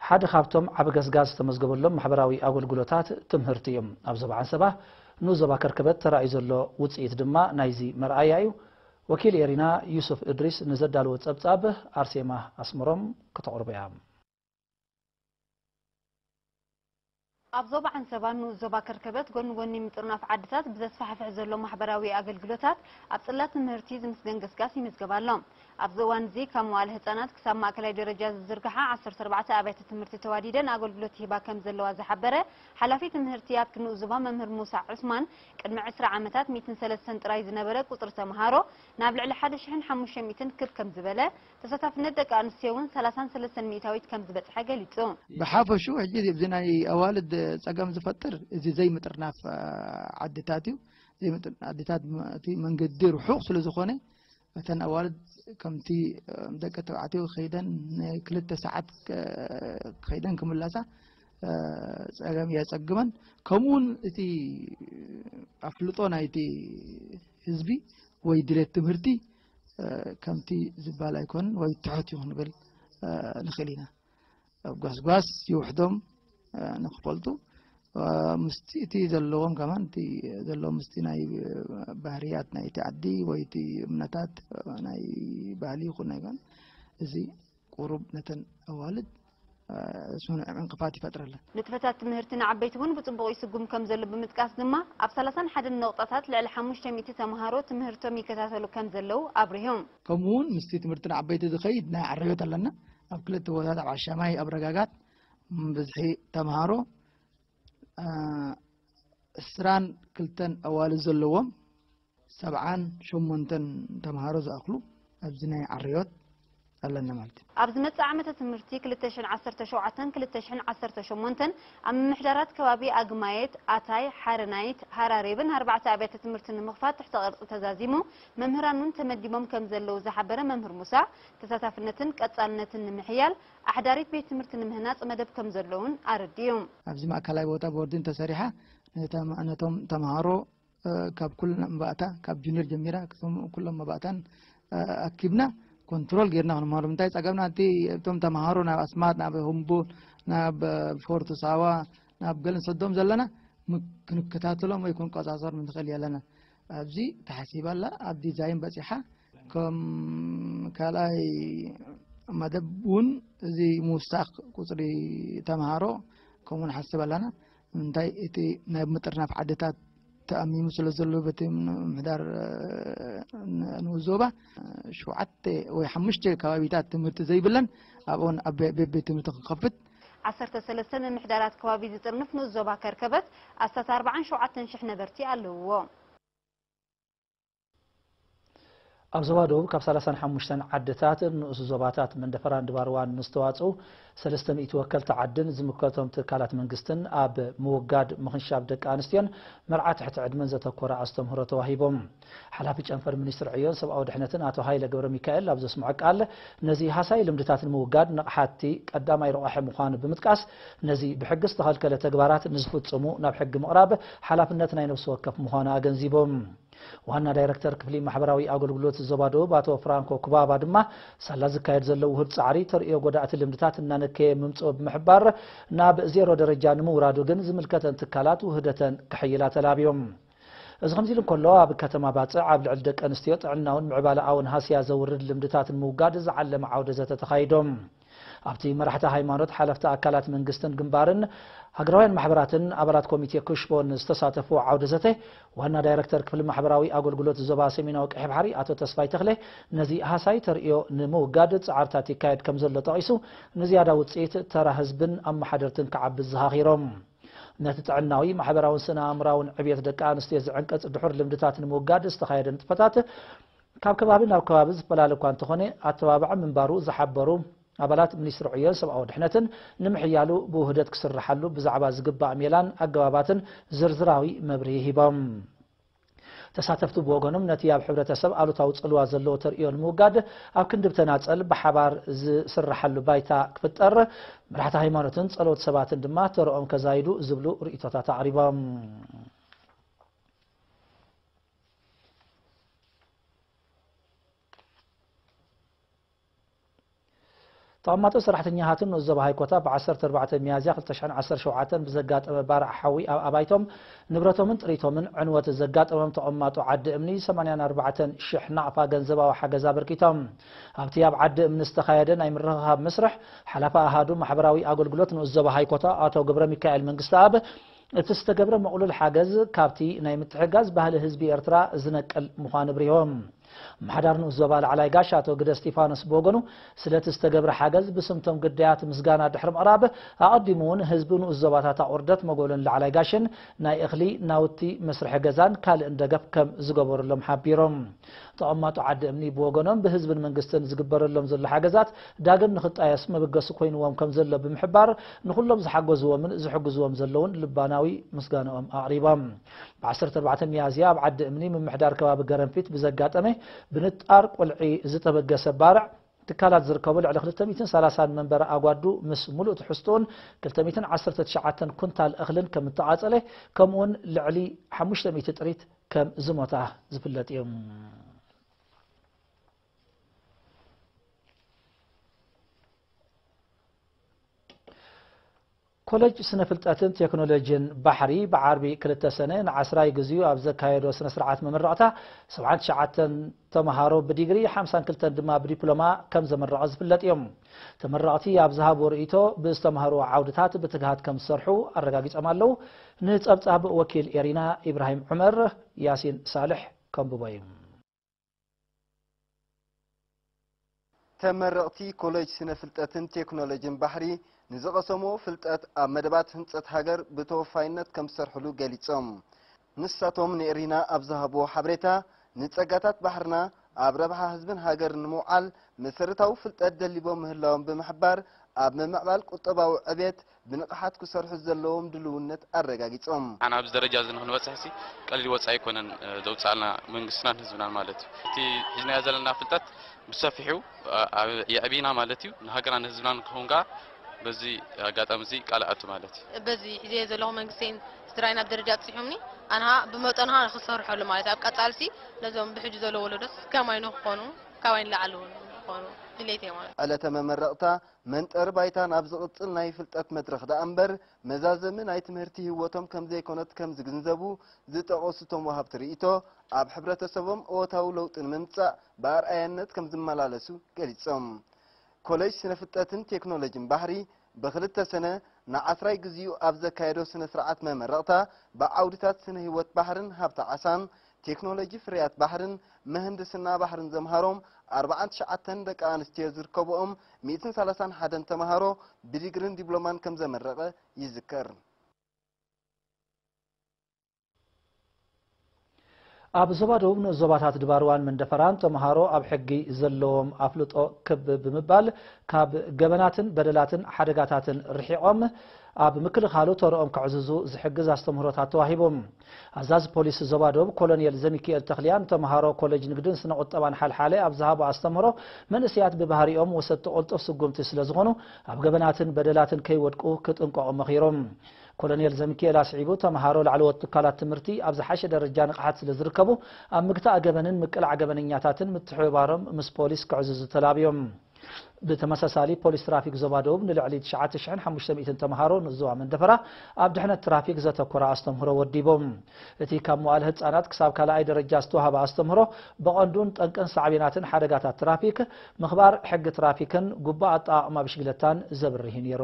ሓደ ካብቶም ዓቢ ገስጋስ ዝተመዝገበሎም ማሕበራዊ ኣገልግሎታት ትምህርቲ እዩ። ኣብ ዞባ ዓንሰባ ንኡስ ዞባ ከርከበት ተራእዩ ዘሎ ውጽኢት ድማ ናይዚ መርኣያ እዩ። ወኪል ኤሪና ዩሱፍ እድሪስ ንዘዳለዎ ጸብጻብ ኣርሴማ ኣስመሮም ከተቕርቦ እያ። ኣብ ዞባ ዓንሰባ ንኡስ ዞባ ከርከበት ጎኒ ጎኒ ምጥርናፍ ዓድታት ብዘስፋሕፍሕ ዘሎ ማሕበራዊ ኣገልግሎታት ኣብ ጽላት ትምህርቲ ዝምስገን ገስጋስ ይምዝገብ ኣሎ። ኣብዚ እዋን እዚ ካብ መዋለ ህጻናት ክሳብ ማእከላይ ደረጃ ዝዝርግሓ ዓሰርተ ኣርባዕተ ኣብያተ ትምህርቲ ተዋዲደን ኣገልግሎት ይህባ ከም ዘለዋ ዝሓበረ ሓላፊ ትምህርቲ ኣብቲ ንኡስ ዞባ መምህር ሙሳ ዑስማን፣ ቅድሚ ዕስራ ዓመታት ሚእትን ሰለስተን ጥራይ ዝነበረ ቁጽሪ ተምሃሮ ናብ ልዕሊ ሓደ ሽሕን ሓሙሽተ ሚእትን ክብ ከም ዝበለ፣ ተሳታፍነት ደቂ ኣንስትዮ እውን ሰላሳን ሰለስተን ሚእታዊት ከም ዝበጽሐ ገሊጹ። ብሓፈሹ ሕጂ እዚ ናይ ኣዋልድ ጸገም ዝፈጥር እዚ ዘይምጥርናፍ፣ አ፣ ዓድታት እዩ። ዘይምጥር-፣ ዓድታት ም-፣ እቲ መንገዲ ርሑቕ ስለ ዝኾነ፣ እተን ኣዋልድ ከምቲ፣ እ፣ ደቂ ተባዕትዮ ከይደን ንክልተ ሰዓት ከ-፣ ከይደን ክምለሳ፣ እ፣ ጸገም የጸግመን። ከምኡውን እቲ ኣፍልጦ ናይቲ ህዝቢ ወይ ድሌት ትምህርቲ፣ እ፣ ከምቲ ዝበሃል ኣይኮነን ወይ ትሑት እዩ ክንብል፣ እ፣ ንኽእል ኢና። ኣብ ጓስጓስ ይውሕዶም፣ እ፣ ንኽፈልጡ፣ እ፣ ምስቲ እቲ ዘለዎም ከማን እቲ ዘለዎም ምስቲ ናይ ባህርያት ናይቲ ዓዲ ወይ እቲ እምነታት፣ እ፣ ናይ ባህሊ ይኹን ኣይኮን፣ እዚ ቁሩብ ነተን ኣዋልድ፣ እ፣ ስኑዕ ዕንቅፋት ይፈጥረለን። ንጥፈታት ትምህርቲ ንዓበይቲ እውን ብጽቡቕ ይስጉም ከም ዘሎ ብምጥቃስ ድማ፣ ኣብ ሰላሳን ሓደን ነቑጣታት ልዕሊ ሓሙሽተ ሚእቲ ተምሃሮ ትምህርቶም ይከታተሉ ከም ዘለዉ ኣብሪሁ። ከምኡ እውን ምስቲ ትምህርቲ ንዓበይቲ ዝኸይድ ናይ ዓረዮት ኣለና። ኣብ ክልተ ቦታታት፣ ኣብ ዓሻማይ፣ ኣብ ረጋጋት፣ ም፣ ብዝሒ ተምሃሮ፣ እ፣ ዕስራን ክልተን ኣዋልድ ዘለዎም፣ ሰብዓን ሸሞንተን ተምሃሮ ዝኣኽሉ ኣብዚ ናይ ዓረዮት ኣለና ማለት እዩ። ኣብ ዝመጽእ ዓመተ ትምህርቲ ክልተ ሽሕን ዓሰርተ ሸውዓተን ክልተ ሽሕን ዓሰርተ ሸሞንተን ኣብ ምምሕዳራት ከባቢ ኣግማየት፣ ኣታይ፣ ሓረናይት፣ ሃራሬብን ኣርባዕተ ኣብያተ ትምህርቲ ንምኽፋት ትሕተ ቅርጺ ተዛዚሙ፣ መምህራን እውን ተመዲቦም ከም ዘለዉ ዝሓበረ መምህር ሙሳ፣ ተሳታፍነትን ቀጻልነትን ንምሕያል ኣሕዳሪት ቤት ትምህርቲ ንምህናጽ መደብ ከም ዘሎ እውን ኣረዲኡ። ኣብዚ ማእከላይ ቦታ ቦርዲን ተሰሪሓ፣ ነታ-፣ ነቶም ተምሃሮ፣ እ፣ ካብ ኩለን መባእታ፣ ካብ ጁኒየር ጀሚራ ክሳብ ኩሎም መባእታን፣ እ፣ ኣኪብና ኮንትሮል ጌርና ክንመሃሮም። እንታይ ጸገምና? እቲ፣ እቶም ተምሃሮ ናብ ኣስማጥ፣ ናብ ሁምቡ፣ ናብ፣ እ፣ ፎርት ሳዋ፣ ናብ ገለ ንሰዶም ዘለና ም-፣ ክንከታተሎም ወይ ክንቆጻጸሮም ንኽእል የለና። ኣብዚ ተሓሲባ ኣላ፣ ኣብ ዲዛይን በጺሓ። ከም ካልኣይ መደብ እውን እዚ ምውሳኽ ቁጽሪ ተምሃሮ ከምኡ ንሓስብ ኣለና። እንታይ እቲ ናይ ምጥርናፍ ዓድታት ተኣሚሙ ስለ ዘሎ በቲ ምምሕዳር፣ እ፣ ን-፣ ንኡስ ዞባ፣ እ፣ ሸውዓተ ወይ ሓሙሽተ ከባቢታት ትምህርቲ ዘይብለን ኣብኦን ኣብ ቤ-፣ ቤት ትምህርቲ ክንኸፍት። ዓሰርተ ሰለስተ ምምሕዳራት ከባቢ ዝጥርንፍ ንኡስ ዞባ ከርከበት ኣስታት ኣርባዓን ሸውዓተን ሽሕ ነበርቲ ኣለውዎ። ኣብ ዞባ ደቡብ ካብ ሰላሳን ሓሙሽተን ዓድታት ንኡስ ዞባታት መንደፈራን ድባርዋን ንዝተዋጽኡ ሰለስተ ሚእቲ ወከልቲ ዓድን ዝምልከቶም ትካላት መንግስትን ኣብ ምውጋድ ምኽንሻብ ደቂ ኣንስትዮን መርዓ ትሕቲ ዕድመን ዘተኮረ ኣስተምህሮ ተዋሂቦም። ሓላፊ ጨንፈር ሚኒስትሪ ዕዮን ሰብኣዊ ድሕነትን ኣቶ ሃይለ ገብረ ሚካኤል ኣብ ዘስምዖ ቃል፣ ነዚ ሃሳይ ልምድታት ንምውጋድ ንቕሓቲ ቀዳማይ ረቋሒ ምዃኑ ብምጥቃስ፣ ነዚ ብሕጊ ዝተኸልከለ ተግባራት ንዝፍጽሙ ናብ ሕጊ ምቕራብ ሓላፍነት ናይ ነፍሲ ወከፍ ምዃኑ ኣገንዚቦም። ዋና ዳይረክተር ክፍሊ ማሕበራዊ ኣገልግሎት ዞባ ደቡብ ኣቶ ፍራንኮ ኩባባ ድማ፣ ሳላ ዝካየድ ዘሎ ውሁድ ጻዕሪ ተርእዮ ጎዳእቲ ልምድታት እናነከየ ምምጽኡ ብምሕባር፣ ናብ ዜሮ ደረጃ ንምውራዱ ግን ዝምልከተን ትካላት ውህደተን ክሕይላ ተላብዮም። እዚ ከምዚ ኢሉ እንከሎ፣ ኣብ ከተማ ባጽዕ ኣብ ልዕሊ ደቂ ኣንስትዮ ጥዕናውን ምዕባለኣውን ሃስያ ዘውርድ ልምድታት ንምውጋድ ዝዓለመ ዓውደ ዘተ ተኻይዶም። ኣብቲ መራሕቲ ሃይማኖት፣ ሓለፍቲ ኣካላት መንግስትን ግንባርን ሃገራውያን ማሕበራትን ኣባላት ኮሚቴ ክሽቦን ዝተሳተፉ ዓውደ ዘተ፣ ዋና ዳይረክተር ክፍሊ ማሕበራዊ ኣገልግሎት ዞባ ሰሜናዊ ቀይሕ ባሕሪ ኣቶ ተስፋይ ተኽለ፣ ነዚ ሃሳይ ተርእዮ ንምውጋድ ጻዕርታት ይካየድ ከም ዘሎ ጠቒሱ፣ ንዝያዳ ውጽኢት ተራ ህዝብን ኣመሓደርትን ክዓቢ ዘኻኺሮም። ነቲ ጥዕናዊ፣ ማሕበራውን ስነ ኣእምራውን ዕብየት ደቂ ኣንስትዮ ዝዕንቅጽ ድሑር ልምድታት ንምውጋድ ዝተኻየደ ንጥፈታት ካብ ከባቢ ናብ ከባቢ ዝፈላለ እኳ እንተኾነ፣ ኣተባባዒ ምንባሩ ዝሓበሩ ኣባላት ሚኒስትሪ ዕዮን ሰብኣዊ ድሕነትን፣ ንምሕያሉ ብውህደት ክስርሓሉ ብዛዕባ ዝግባእ ሜላን ኣገባባትን ዝርዝራዊ መብርሂ ሂቦም። ተሳተፍቲ ብወገኖም፣ ነቲ ኣብ ሕብረተሰብ ኣሉታዊ ጽልዋ ዘለዎ ተርእዮ ንምውጋድ ኣብ ክንዲ ብተናጸል ብሓባር ዝስርሓሉ ባይታ ክፍጠር፣ መራሕቲ ሃይማኖትን ጸለውቲ ሰባትን ድማ ተረኦም ከዛይዱ ዝብሉ ርእይቶታት ኣቕሪቦም። ተቐማጦ ሰራሕተኛታትን ንኡስ ዞባ ሃይኮታ ብ ዓሰርተ ኣርባዕተ ሚያዝያ ክልተ ሽሕን ዓሰርተ ሸውዓተን ብዘጋጠመ ባርዕ ሓዊ ኣብ ኣባይቶም ንብረቶምን ጥሪቶምን ዕንወት ዘጋጠሞም ተቐማጦ ዓዲ እምኒ ሰማንያን ኣርባዕተን ሽሕ ናቕፋ ገንዘባዊ ሓገዝ ኣበርኪቶም። ኣብቲ ኣብ ዓዲ እምኒ ዝተኻየደ ናይ ምርኽኻብ መስርሕ ሓላፊ ኣሃዱ ማሕበራዊ ኣገልግሎት ንኡስ ዞባ ሃይኮታ ኣቶ ገብረ ሚካኤል መንግስተኣብ እቲ ዝተገብረ መቕሉል ሓገዝ ካብቲ ናይ ምትሕጋዝ ባህሊ ህዝቢ ኤርትራ ዝነቅል ምዃኑ ኣብሪሆም። ኣመሓዳሪ ንኡስ ዞባ ላዕላይ ጋሽ ኣቶ ግደ እስጢፋኖስ ብወገኑ ስለቲ ዝተገብረ ሓገዝ ብስምቶም ግዳያት ምስጋና ድሕሪ ምቕራብ ኣቐዲሙ እውን ህዝቢ ንኡስ ዞባታት ኣቑርደት መጎልን ላዕላይ ጋሽን ናይ እኽሊ ናውቲ መስርሒ ገዛን ካልእን ደገፍ ከም ዝገበሩሎም ሓቢሮም። ተቐማጦ ዓዲ እምኒ ብወገኖም ብህዝብን መንግስትን ዝግበረሎም ዘሎ ሓገዛት ዳግም ንኽጣየስ መበገሲ ኮይንዎም ከም ዘሎ ብምሕባር ንኹሎም ዝሓገዝዎምን ዝሕግዝዎም ዘለውን ልባናዊ ምስጋናኦም ኣቕሪቦም። ብ ዓሰርተ ኣርባዕተ ሚያዝያ ኣብ ዓዲ እምኒ ምምሕዳር ከባቢ ገረንፊት ብዘጋጠመ ብንጣር ቁልዒ ዝተበገሰ ባርዕ ትካላት ዝርከቡ ልዕሊ ክልተ ሚእትን ሰላሳን መንበሪ ኣጓዱ ምስ ሙሉእ ትሕዝትኡን ክልተ ሚእትን ዓሰርተ ትሽዓተን ኩንታል እኽልን ከም እተቓጸለ ከምኡውን ልዕሊ ሓሙሽተ ሚእቲ ጥሪት ከም ዝሞታ ዝፍለጥ እዩ። ኮሌጅ ስነ ፍልጠትን ቴክኖሎጂን ባሕሪ ብዓርቢ ክልተ ሰነ ንዓስራይ ግዚኡ ኣብ ዘካየዶ ስነ ስርዓት መመረቕታ ሰብዓን ትሽዓተን ተምሃሮ ብዲግሪ ሓምሳን ክልተን ድማ ብዲፕሎማ ከም ዘመረቐ ዝፍለጥ እዮም። ተመረቕቲ ኣብ ዝሃብዎ ርእይቶ ብዝተምሃርዎ ዓውድታት ብትግሃት ከም ዝሰርሑ ኣረጋጊጾም ኣለዉ። ንጸብጻብ ወኪል ኤሪና ኢብራሂም ዑመር ያሲን ሳልሕ ከንብቦ እዩ። ተመረቕቲ ኮሌጅ ስነ ፍልጠትን ቴክኖሎጂን ባሕሪ ንዝቐሰምዎ ፍልጠት ኣብ መደባት ህንፀት ሃገር ብተወፋይነት ከም ዝሰርሕሉ ገሊፆም። ንሳቶም ንኤሪና ኣብ ዝሃብዎ ሓበሬታ ንፀጋታት ባሕርና ኣብ ረብሓ ህዝብን ሃገርን ንምውዓል መሰረታዊ ፍልጠት ደሊቦም ምህላዎም ብምሕባር ኣብ ምምዕባል ቁጠባዊ ዕቤት ብንቕሓት ክሰርሑ ዘለዎም ድልውነት ኣረጋጊጾም። ኣና ኣብዚ ደረጃ እዚ ንክንበፅሕ ሲ ቀሊል ወፃኢ ኣይኮነን ዘውፅኣልና መንግስትናን ህዝብናን ማለት እዩ። እቲ ሒዝናዮ ዘለና ፍልጠት ብሰፊሑ የዕቢና ማለት እዩ። ንሃገርናን ንህዝብናን ንክኸውን ከዓ በዚ ኣጋጣሚ እዚ ቃል ኣቱ ማለት እዩ። በዚ ሒዘዮ ዘለኹ መንግስተይን ስድራይን ኣብ ደረጃ ኣብፂሑምኒ ኣንሃ ብመጠንሃ ንክሰርሐሉ ማለት እዩ። ኣብ ቀፃልሲ ነዞም ብሕጂ ዘለዉ ወለዶስ ከማይ ንክኾኑ ካባይ ንላዕሊ እውን ንክኾኑ ድሌት እየ ማለት እዩ። ዕለተ መመረቕታ መንጠሪ ባይታ ናብ ዝቕጽል ናይ ፍልጠት መድረኽ ደኣ እምበር መዛዘሚ ናይ ትምህርቲ ህይወቶም ከም ዘይኮነት ከም ዝግንዘቡ ዝጠቐሱ እቶም ወሃብቲ ርእይቶ፣ ኣብ ሕብረተሰቦም እወታዊ ለውጢ ንምምጻእ ብኣርኣያነት ከም ዝመላለሱ ገሊጾም። ኮሌጅ ስነ ፍልጠትን ቴክኖሎጂን ባሕሪ ብኽልተ ሰነ ንዓስራይ ግዚኡ ኣብ ዘካየዶ ስነ ስርዓት መመረቕታ ብዓውድታት ስነ ህይወት ባሕርን ሃብቲ ዓሳን፣ ቴክኖሎጂ ፍርያት ባሕርን ምህንድስና ባሕርን ዘምሃሮም ኣርባዓን ትሽዓተን ደቂ ኣንስትዮ ዝርከብኦም ሚእትን ሰላሳን ሓደን ተምሃሮ ብዲግሪን ዲፕሎማን ከም ዘመረቐ ይዝከር። ኣብ ዞባ ደቡብ ንኡስ ዞባታት ድባርዋን መንደፈራን ተምሃሮ ኣብ ሕጊ ዘለዎም ኣፍልጦ ክብ ብምባል ካብ ገበናትን በደላትን ሓደጋታትን ርሒቖም ኣብ ምክልኻሉ ተርኦም ከዕዝዙ ዝሕግዝ ኣስተምህሮታት ተዋሂቡ። ኣዛዚ ፖሊስ ዞባ ደቡብ ኮሎኔል ዘሚኪኤል ተኽልያ ንተምሃሮ ኮሌጅ ንግድን ስነ ቁጠባን ሓልሓለ ኣብ ዝሃቦ ኣስተምህሮ መንእሰያት ብባህሪኦም ወሰድቲ ቅልጡፍ ስጉምቲ ስለዝኾኑ ኣብ ገበናትን በደላትን ከይወድቁ ክጥንቀቑ መኺሮም። ኮሎኔል ዘሚኪኤል ኣስዒቡ፣ ተምሃሮ ላዕለዎት ትካላት ትምህርቲ ኣብ ዝሓሸ ደረጃ ንቕሓት ስለዝርከቡ፣ ኣብ ምግታእ ገበንን ምቅላዕ ገበነኛታትን ምትሕብባሮም ምስ ፖሊስ ክዕዝዙ ተላብዮም። ብተመሳሳሊ፣ ፖሊስ ትራፊክ ዞባ ደቡብ ንልዕሊ ትሽዓተ ሽሕን ሓሙሽተ ሚእትን ተምሃሮ ንዞባ መንደፈራ ኣብ ድሕነት ትራፊክ ዘተኮረ ኣስተምህሮ ወዲቦም። እቲ ካብ መዋእለ ህጻናት ክሳብ ካልኣይ ደረጃ ዝተዋህበ ኣስተምህሮ፣ ብቐንዱን ጠንቅን ሳዕቤናትን ሓደጋታት ትራፊክ፣ ምኽባር ሕጊ ትራፊክን ግቡእ ኣጠቓቕማ ብሽግለታን ዘብርህ እዩ ነይሩ።